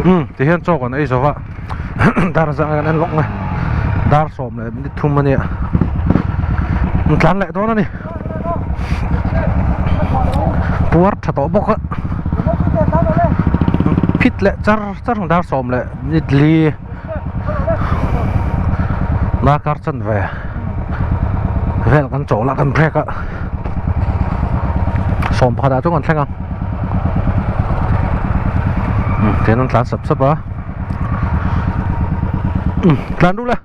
Umm ti hian chaw kan ei zo va dar zah kan en lawk mai dar sawm leh minute thum a nia an tlan leh dawn a ni puar tha tawh bawk a phit leh char char dar sawm leh minute li darkar chanve vel kan chawl a kan break a sawm pakhat ah chuan kan thleng a umm tihian an tlan sap sap a umm tlan rul e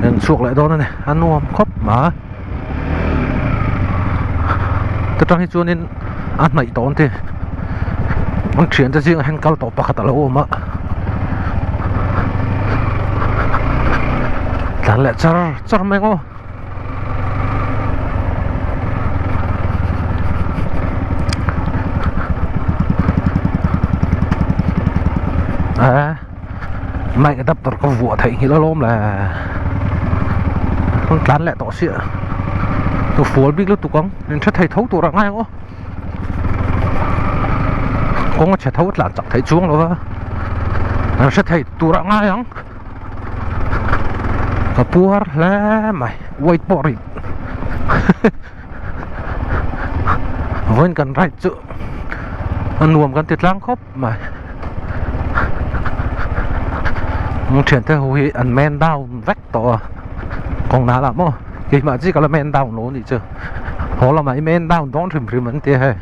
an chhuak leh dawn a ni a nuam khawp mai ta tang hi chuanin a hnaih tawh an ti an thiante zingah hian kal tawh pakhat a lo awm a tlan leh char char mai ang aw. Mic adapter ka vuah theih nghilh alawm le an tlan leh tawh sia tu fual bik lutuk ang in hre thei tho tur a ngai ang aw kawng a chhe tho a tlan chak theih chuang lo va an hre thei tur a ngai ang ka puar hle mai weight pawh rih vawiin kan ride chu a nuam kan ti tlang khawp mai an thiante ho hi an man down vek tawh a kawng nal ah maw keimah chi ka la man down lo a nih chu haw lamah i man down dawn hrim hrim an ti a hei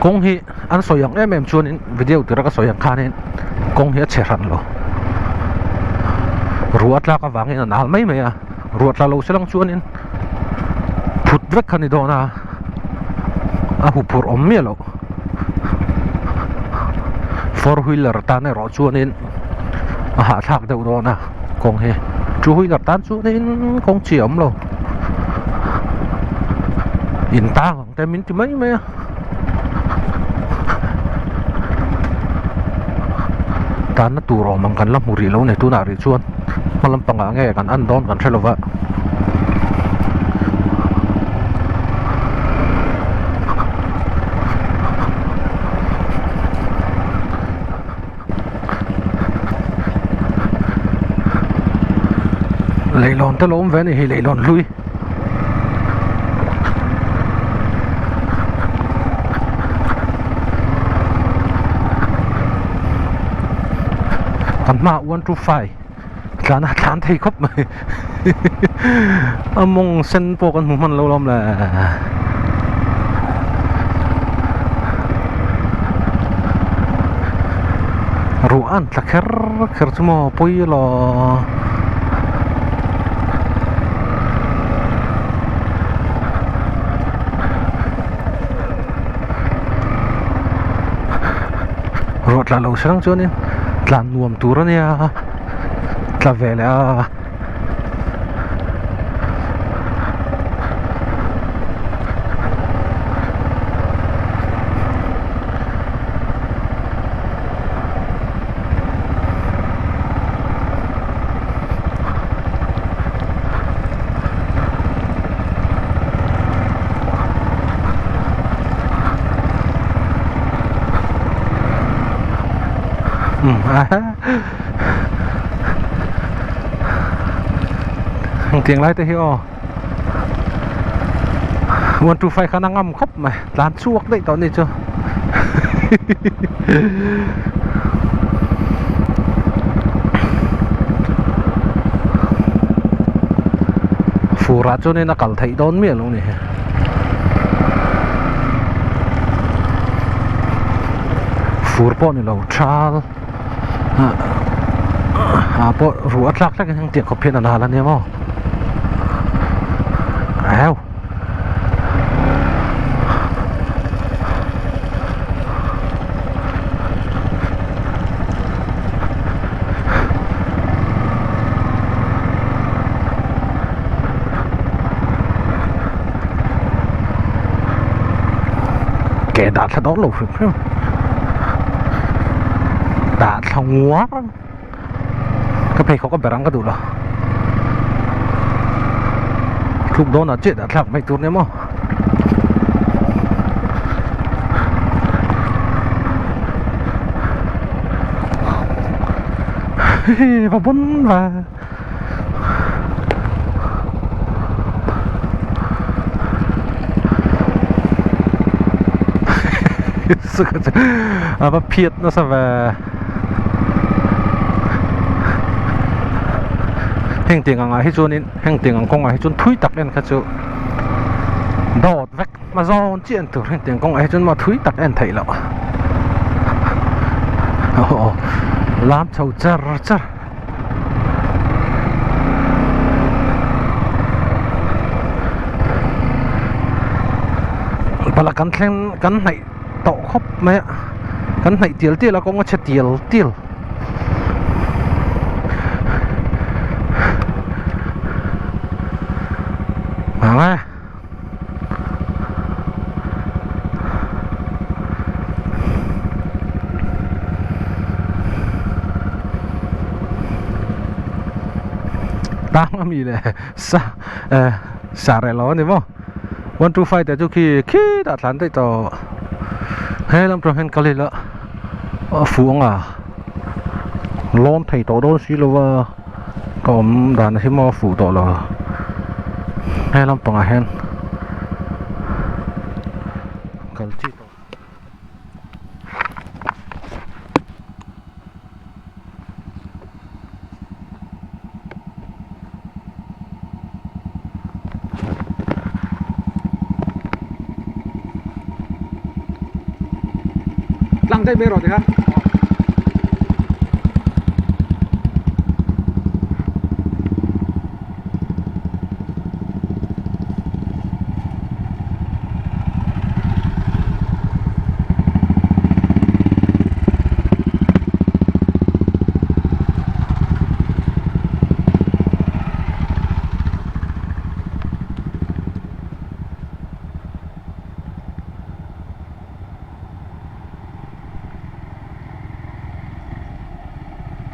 kawng hi an sawi ang em em chuanin video tura ka sawi ang khanin kawng hi a chhe hran lo ruah a tlak avangin a nal mai mai a ruah tla lo se lang chuanin phut vek kha ni dawn a a huphurh awm miah loh four wheeler tan erawh chuanin a hahthlak deuh dawn a kawng hi two wheeler tan chuanin kawng chi a awm lo in tang ang te min ti mai mai a tanna tur awm ang kan la hmu rih lo a ni tunah rih chuan hma lampangah nge kan en dawn kan hre lo va. Leihlawn te lo awm ve a ni hei leihlawn hlui kan hmaah one two five tlan a tlan thei khawp mai a mawng sen pawh kan hmu hman lo lawm le. Ruah an tla kher kher chu maw pawi elaw Ruah tla lo hrang chuanin tlan nuam tur a nia tla ve leh a. Engtiang lai te hi aw 125 khan a ngam khawp mai tlan chhuak daih tawh a ni chu Furah chuanin a kal theih dawn miah lo ni. Fur pawh ni lo thal ah pawh ruah a tlak hlek in heng tiang khawp hian a nal a nia maw au. Ke dah thla dawn lo hrim hrim dah thla nguar ka pheikhawk a ber ang ka duh lo. Tluk dawnah chiah dah thlak mai tur nia maw. Hihi va bun va. A va phiat nasa ve. Heng tiang angah hi chuanin heng tiang ang kawngah hi chuan thui tak en kha chu dawt vek hma zawn chiah en tur heng tiang kawngah hi chuan maw thui tak en theih loh aw lam chho char char. Pala kan thleng kan hnaih tawh khawp mai a kan hnaih tial tial a kawng a chhe tial tial. Ang e. Tang ami le sa eh sa reh lo ani maw 125 te chu khi khitah tlan daih tawh he lam tawng hian kal ila a fuh ang a lawn thei tawh dawn si lo va ka awm dan hi maw a fuh tawh lo he lampangah hian kal chi tawh. Tlang daih mai rawh tikha.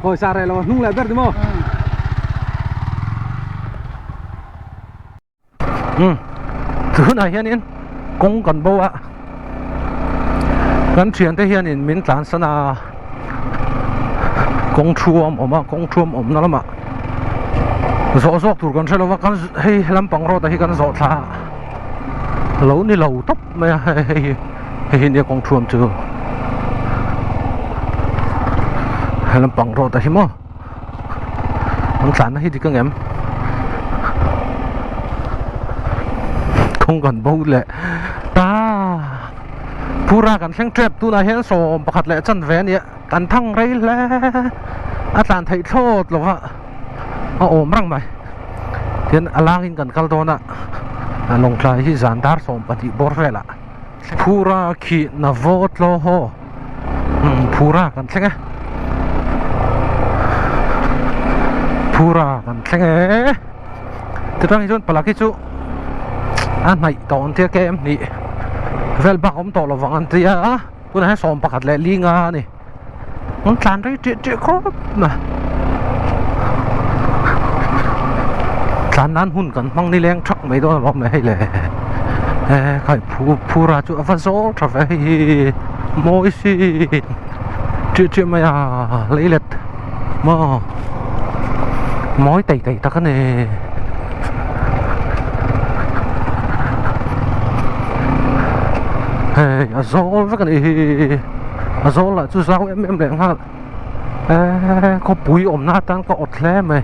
Khawi sa reh lo hnung leh ber ti maw? Umm tunah hianin kawng kan bo a kan thiante hianin min tlansan a kawng thuam awm a kawng thuam awmna lamah zawh zawk tur kan hre lo va kan hei lampang road ah hi kan zawh thla a lo ni lo tawp mai a hei hei hei hi nia kawng thuam chu he lampang road ah hi maw. An tlanna hi dik angem kawng kan bo leh ta pura kan thleng tep tunah hian 11 leh chanve a nia kan thang rei hle a tlan theih thlawt lo va a awm rang mai tian a langin kan kal dawn a lawngtlai hi zan dar 12 bawr velah phura khi na vaw tlaw haw. Phura kan thleng e Phura kan thleng e Tichuan hi chuan palak hi chu a hnaih tawh an tia kem hnih vel bak awm tawh lovang an tia a tunah hian 11 leh 5 a ni an tlan rei ṭiah ṭiah khawp mai tlan nan hun kan hmang nileng ṭhak mai dawn alawm le hei le khai Phura chu a va zawl tha ve hei hi mawi si ṭiah ṭiah mai a leilet maw mawi tei tei tak a ni. Hei a zawl vek a nih hi a zawl lah chu zau em em leh nghal eee khawpui awmna atan ka awt hle mai.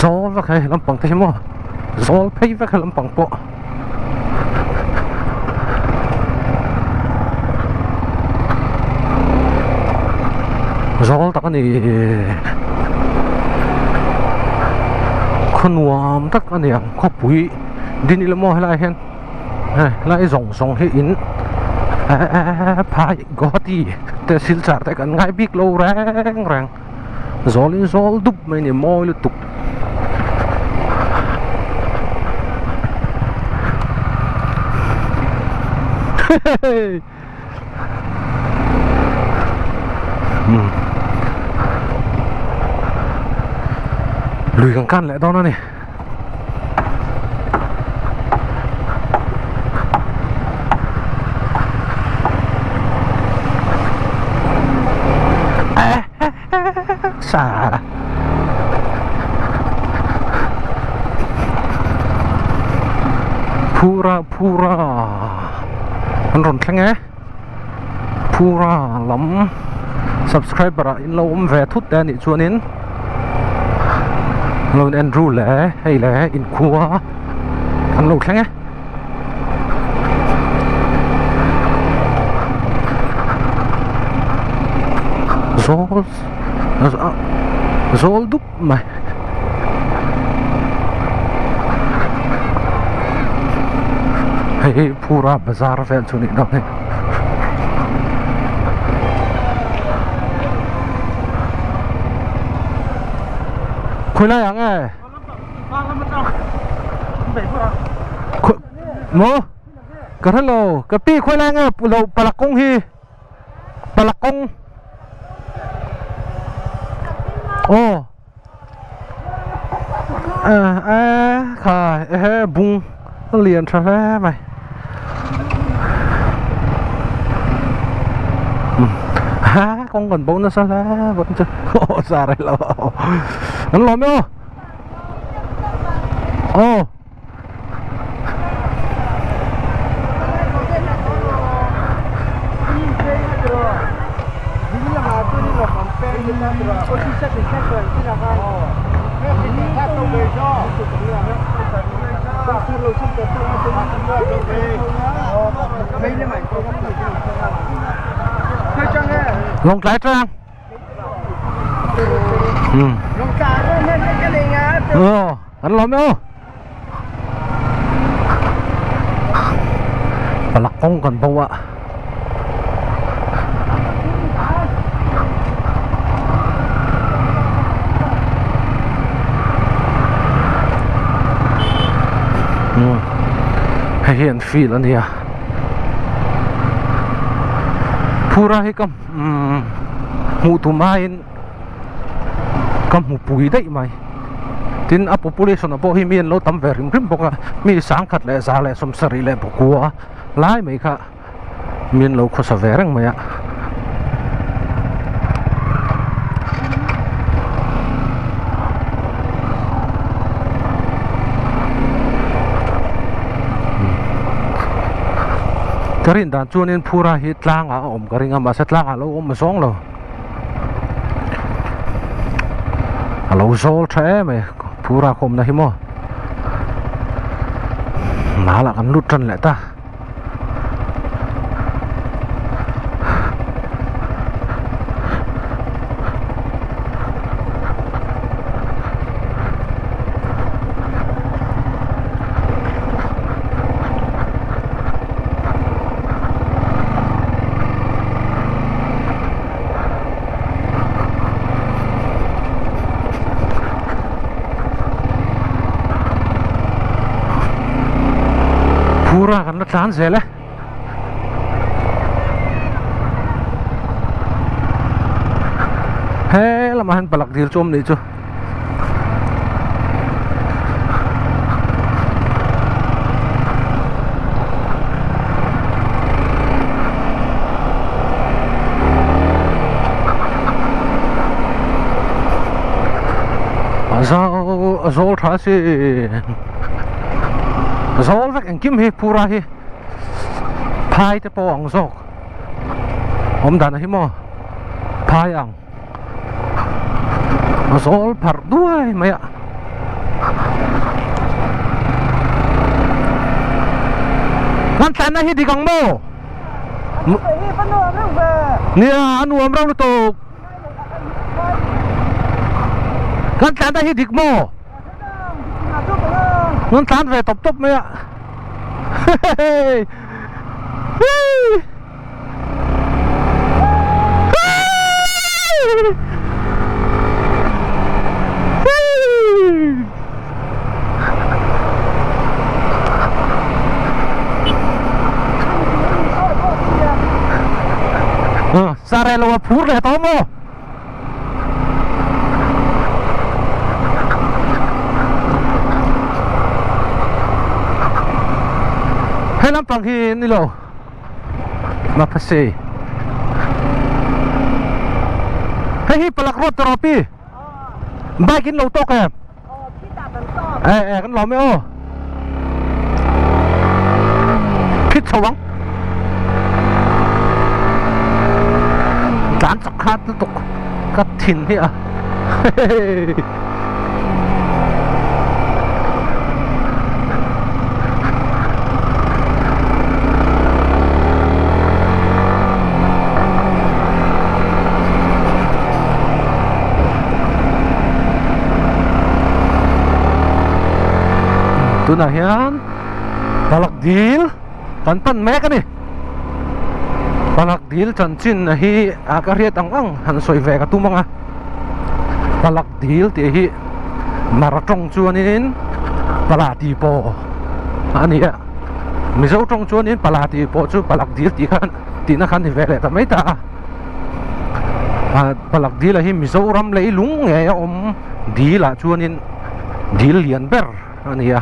Zawl vek hei lampang te hi maw zawl phei vek he lampang pawh. Zawl tak a ni khaw nuam tak a ni ang khawpui din ila maw helaiah hian hei helai zawng zawng hi in phai Guwahati te Silchar te kan ngai bik lo reng reng. Zawl in zawl dup mai a ni mawi lutuk. Lui kan kan leh dawn a ni. Sa. Phura phura an rawn thleng e. Phura lam subscriber ah in lo awm ve thut te anih chuanin an lo in en ru leh hei leh inkhua an lo thleng e. Zawl zawl dup mai. Hei hi Phura bazar vel chu nih dawn hei. Khawi lai ah nge? Maw? Ka hre lo. Ka pi khawi lai nge lo palak kawng hi? Palak kawng. Aw. A kha ehe bung a lian tha hle mai. Ha kawng kan bo nasa hle bawk chu aw sa rei lo an lawm e aw. Aw. Lawngtlai tlang. Aw an lawm e aw. Palak kawng kan bo a. Hei hi an field a nia. Phura hi ka hmuh tum aiin ka hmu pui daih mai tin a population ah pawh hi mi an lo tam ve hrim hrim bawk a mi sangkhat leh za leh sawmsarih leh pakua lai mai kha mi an lo khawsa ve reng mai a. Ka rin dan chuanin Phura hi tlangah a awm ka ring a mahse tlangah a lo awm zawng lo. A lo zawl tha em mai Phura khawmna hi maw Malah kan lut tan leh ta. Phura kan la tlan zel e. He lamah hian palak dil chu awm nih chu. A zawl tha si zawl vek engkim hi pura hi phai te pawh ang zawk awm dan a hi maw phai ang. A zawl pharh duai mai a. Kan tlanna hi dik ang maw? Nia a nuam reuh lutuk. Kan tlanna hi dik maw? Kan tlan ve tawp tawp mai a. Sare lo a phur leh tawh maw? lampang hi ni lo Maphase Hei hi palak road tawh pi Bike in lo tawk em E e kan lawm e aw Khit chho ang Tlan chak khat lutuk ka thin hi a Tunah hian Palak dil kan pan mek a ni Palak dil chanchin hi a ka hriat ang ang han sawi ve ka tum ang a Palak dil tih hi Mara tawng chuanin Pala tih pawh a ni a Mizo tawng chuanin Pala tih pawh chu Palak dil tih khan tihna khan ni ve leh ta mai ta a ah Palak dil ah hi Mizoram leilung ngei a awm dil ah chuanin dil lian ber a ni a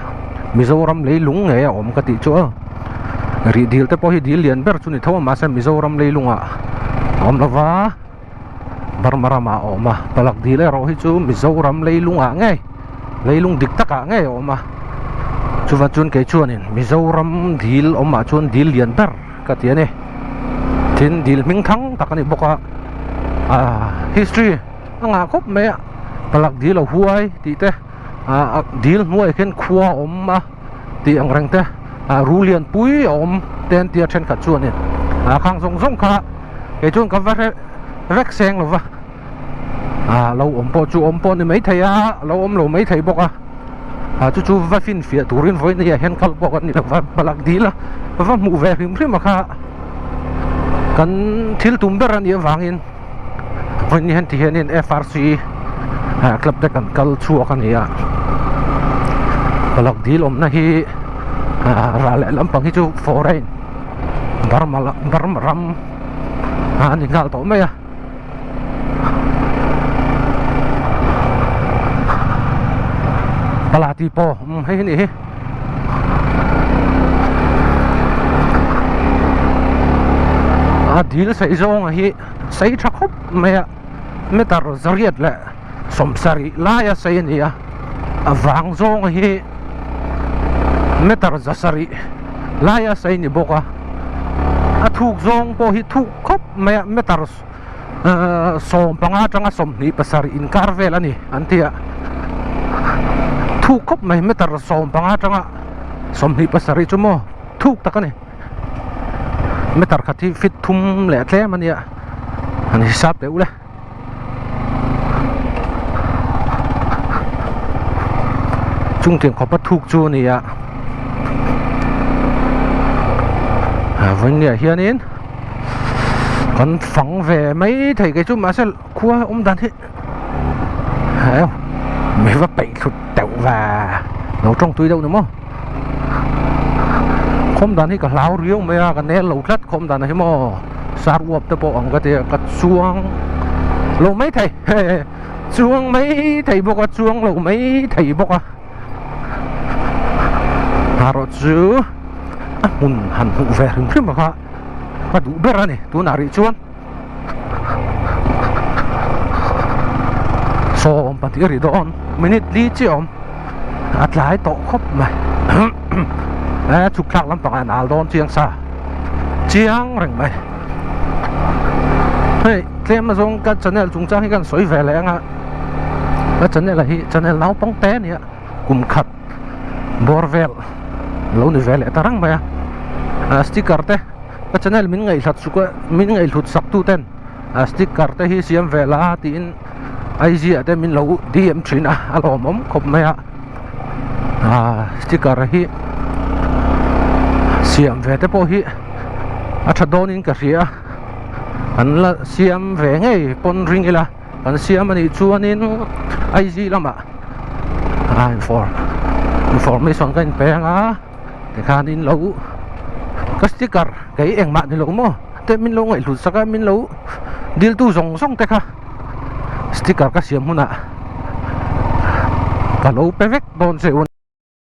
Mizoram leilung ngei a awm ka tih chu aw rih dil te pawh hi dil lian ber chu ni tho a mahse Mizoram leilungah a awm lo va. Burma ramah a awm a, Palak dil erawh hi chu Mizoram leilungah ngei, leilung dik takah ngei a awm a, chuvan chuan kei chuanin Mizoram dil awmah chuan dil lian ber ka ti a ni. Tin, dil hming thang tak a ni bawk a, ah history a ngah khawp mai a, Palak dil a huai tih te, ah dil hnuaiah khian khua a awm a tih ang reng te, ah ru lian pui a awm te an tia thenkhat chuanin ah khang zawng zawng kha. Kei chuan ka va hre vek seng lo va ah lo awm pawh chu awm pawh ni maithei a lo awm lo maithei bawk a ah chu chu va finfiah turin vawiin ah hian kal pawh kan ni lo va palak dil a va hmuh ve hrim hrim a kha kan thil tum ber a nih avangin vawiin hian ti hianin F R C ah club te kan kal chhuak a ni a palak dil awmna hi ah rah leh lampang hi chu foreign. Burma Burma ram a ni nghal tawh mai a Pala tih pawh umm hei hi nih hi a dil saih zawng a hi sei tha khawp mai a meter zariat leh sawmsarih laia sei a ni a a vang zawng hi meter zasarih laia sei ni bawk a a thuk zawng pawh hi thuk khawp mai a meter ehh sawm panga atanga 27 inkar vel a ni an ti a thuk khawp mai meter 15 atanga 27 chu maw thuk tak a ni meter khat hi feet thum leh tlem a nia han hisap teh u le. Chung tiang khawpa thuk chu a ni a vawinia hianin kan fang ve mai thei kei chu mahse khua awm dan hi heu mi va peih thlut teuh va lo tawng tui deuh ni maw khawm dan hi ka hlau riau mai a ka nel lo tlat khawm dan ah hi maw. Sar uap te pawh ang ka ti a ka chuang lo mai thei chuang mai thei bawk a chuang lo mai thei bawk a erawh chu a hmun han hmuh ve hrim hrim kha ka duh ber a ni tunah rih chuan 12 a ri dawn minute li chiah a awm a tlai tawh khawp mai e chhuk thlak lampang ah an al dawn chiang sa. Chiang reng mai hei tlem azawng ka channel chungchang hi kan sawi ve leh anga ka channel hi channel naupang te ania kum khat bawr vel lo ni ve leh ta reng mai a sticker te ka channel min ngaihhlat suk a min ngaihhlut sak tu ten a sticker te hi siam ve la tiin I_G ah te min lo D_M thin a a lawmawm khawp mai a. Ah sticker hi siam ve te pawh hi a tha dawn in ka hria an la siam ve ngei pawn ring ila kan siam anih chuanin I_G lamah a infor information ka inpe anga tikhanin lo ka sticker kei engmah ni lo maw te min lo ngaihhlut sak a min lo dil tu zawng zawng te kha sticker ka siam hunah ka lo pe vek dawn che u.